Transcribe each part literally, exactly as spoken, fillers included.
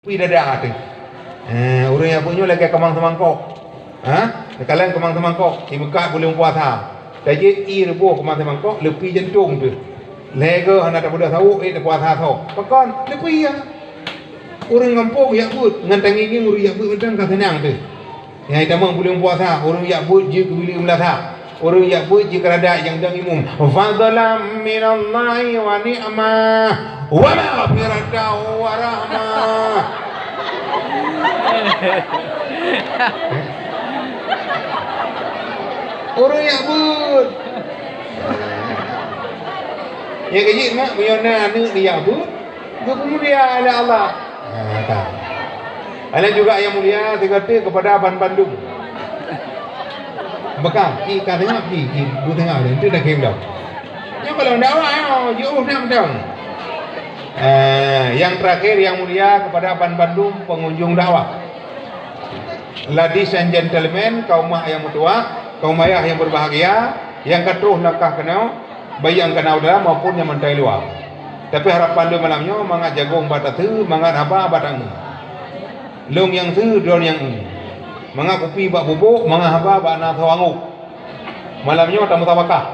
Pih dada teuh. Eh, ureuëng nyang buet nyoe lagée keumang seumangkok. Ha? Teukalon keumang seumangkok, imeukat buleuen puasa. Tajeuet ié reuboh keumang seumangkok, leupie jantong teuh. Lhée goe hana tapeudeuh sawok, eh, tapuasa soe. Pakon? Leupie ya. Ureuëng gampông jak beuet, ngon tangieng ureuëng jak beuet mantong ka seunang teuh. Nyang itamong buleuen puasa, ureuëng jak beuet jeuet keu bileue meulasa. Ureuëng jak beuet jeuet keu radak nyang dong imum. Fadlan minallahi wa ni'mah, wa maghfiratan wa rahmah. Ureuëng jak beuet. Nyang keujeuet mak, meunyoe na aneuëk jak beuet, geupeumulia lé Allah. Nah, ka. Alai juga nyang mulia, sigoe teuk keupada banmandum. Beukah, ci ka teungoh, ci, ci, bu teungoh, dan tu dah kira. Nyoe kalau dakwah, oh, jiôh nam dong. Eh, yang terakhir yang mulia kepada banmandum pengunjung dakwah. Ladies and gentlemen, kaum mak yang meutuah, kaum ayah yang berbahagia, yang ka troh langkah keunoe, baik nyang keunoe dalam maupun nyang mantong luwa. Tapi harapan lôn malam nyoe mangat jagong bak tateue, mangat haba bak tangieng. Lôn nyang teue, droe nyang eu. Mangat kupi bak bubôk, mangat haba bak na soe anggôk. Malam nyoe tamusabakah,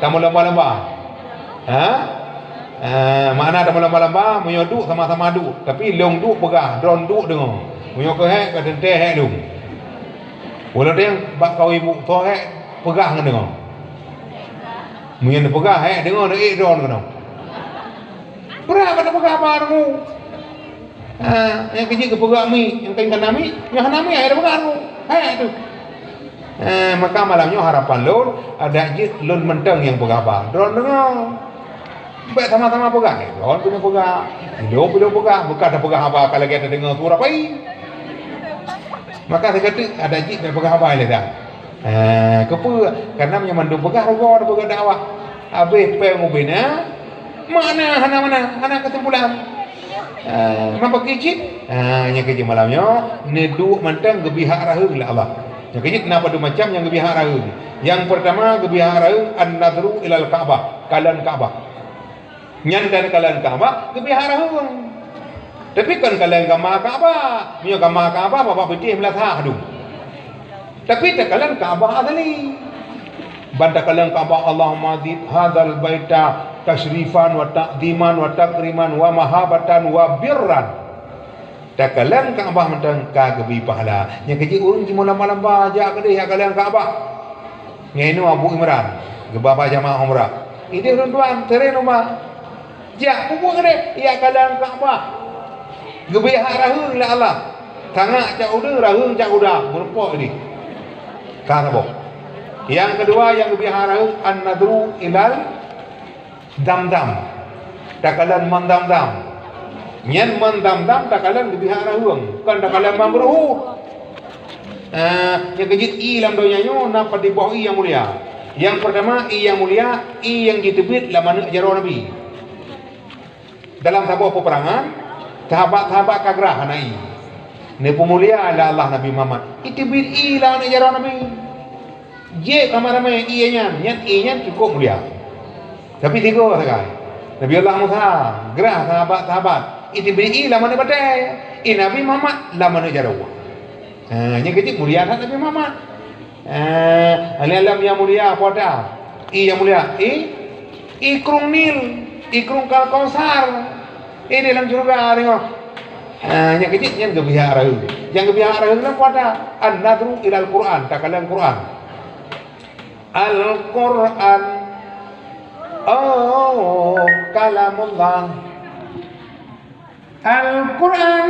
tameulomba-lomba. Ha? Eh, makna tameulomba-lomba, meunyoe duek sama-sama duek, tapi lôn duek peugah, droe duek deungoe. Meunyoe keuh hék, ka teuntée hék lôn. Walai deng bak kawan ibu, soe hék peugah ngon deungoe. Meunyoe neupeugah, hék deungoe, neuék droe keunoe. Brat bak tapeugah haba deungoe. Ha, nyang keujeuet geupeugah mi, nyang keu hana mi, nyang hana mi, hai tapeugah deungoe. Hék teuh. Eh, maka malam nyoe harapan lôn, adak jeuet lôn mantong nyang peugah haba. Droe deungoe. Bèk sama-sama peugah. Eh, droe pih peugah. Ilôn pih peugah. Bukan tapeugah haba ka lagèe tadeungoe su rapai. Maka sigoe teuk adak jeuet bèk peugah haba lé dah. Eh, keupeue? Karena meunyoe mandum peugah rugoe tapeugah dakwah. Habéh péng ubé na, makna hana mana, hana keusimpulan. Ah, meupaké cit? Ah, nyang keujeuet malam nyoe, neuduek mantong geubri hak raheung lé Allah. Nyang keujeuet na padum macam nyang geubri hak raheung. Nyang peurtama geubri hak raheung an-nadhru ilal Ka'bah, kalon Ka'bah. Nyan dan kalon Ka'bah geubri hak raheung. Tapi kon kalon gama Ka'bah. Meunyoe gama Ka'bah babah beutih meulasah dum. Tapi takalon Ka'bah asli. Ban takalon Ka'bah, Allahumma zid hadzal baita tasyrifan wa ta'ziman wa takriman wa mahabbatan wa birran. Takalon Ka'bah mantong ka geubri pahala. Nyang keujeuet ureueng jimeulamba-lamba jak keudeh jak kalon Ka'bah. Ngon Abu Imran, geuba bak jamaah umrah. Idéh ureueng tuan, seren uma. Jak peubuet keudeh, jak kalon Ka'bah. Geubri hak raheung lé Allah. Tangak cak udeueng, raheung cak guda, meurumpok idéh. Ka saboh. Nyang keudua nyang geubri hak raheung, an-nadhru ilal Zamzam. Takalon mon Zamzam. Nyan mon Zamzam takalon geubri hak raheung, kon takalon mon beuruhu. Ah, nyang keujeuet ié lam donya nyoe na padum boh ié nyang mulia. Nyang peurtama ié nyang mulia, ié nyang jiteubiet lam aneuk jaroe Nabi. Dalam saboh peupeurangan, sahabat-sahabat ka grah hana ié. Neupeumulia lé Allah Nabi Muhammad. Iteubiet ié lam aneuk jaroe Nabi. Jeuet ramé-ramé ié nyan, nyan ié nyan cukôp mulia. Tapi sigoe sagai, Nabi Allah Musa, grah sahabat-sahabat, iteubiet ié lam aneuk batée, ié Nabi Muhammad lam aneuk jaroe. Ha, nyang keujeuet mulia that Nabi Muhammad. Ha, alim-alim nyang mulia, peue ata? Ié nyang mulia, ié, ié krueng Nil, ié krueng Kal-, Kausar. Idéh lam syeuruga deungoe. Ha, nyang keujeuet nyan geubri hak raheung. Nyang geubri hak raheung lam peue ata? An-nadhru ilal Qur'an, takalon Qur'an. Al-Qur'an, oh, kalamullah. Al-Qur'an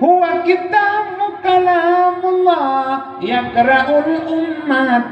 huwa kitabu kalamullah, yaqra'ul ummat